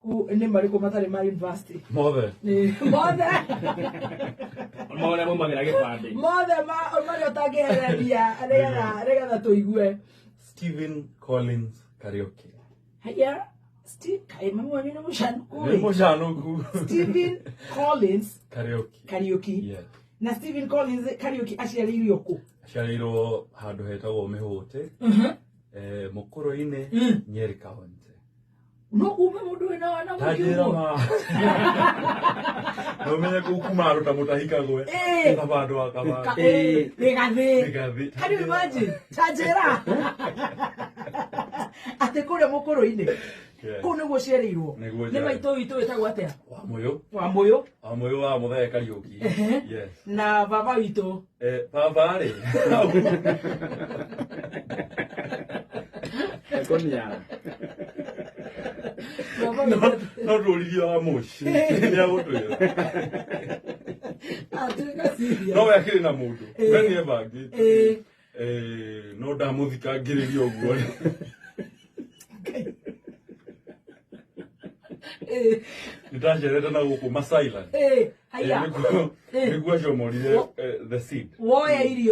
Nĩ marĩkũ matarĩ ma university? Mothe. Mothe. Marĩa maumagĩra gĩbandĩ. Mothe marĩa ũtangĩhereria nĩgetha tũigue. Stephen Collins Kariuki. Haya, Steve, kaĩ mami wanyu nĩ mũcanũku Nĩ ĩ? mũcanũku. Stephen Collins Kariuki. Kariuki. Yes. Na Stephen Collins Kariuki aciarĩirio kũ? Aciarĩirwo handũ hetagwo Mĩhũtĩ, Mũkũrũ-inĩ, Nyeri County. No kume mundu wina wana Tanjĩra mũingĩ ma. Na ũmenye kũu kuma andũ ta mũtahikagwe. Ĩĩ. Nĩ handũ wa kaba. Rĩgathĩ. Rĩgathĩ. Can you imagine? Tanjĩra. Atĩ kũrĩa mũkũrũ-inĩ. Yes. Kũu nĩguo ciarĩirwo. Nĩguo Nĩ njiarĩirwo. maitũ witũ wĩtagwo atĩa? Wa Mũyũ. Wa Mũyũ. Wa Mũyũ wa Mũthee Kariũki. Yes. Na baba witũ. Baba rĩ. Ekoniara. Baba witũ. No ndũririe wa mũciĩ. Nĩ agũtwĩra. Atuĩka serious. No we akĩrĩ na mũndũ. We nĩ ebangĩte. No ndamũthikangĩrĩria ũguo. Nĩ ndacerete na gũkũ Masailand. Haya. Nĩguo acomorire the seed. Woya irio.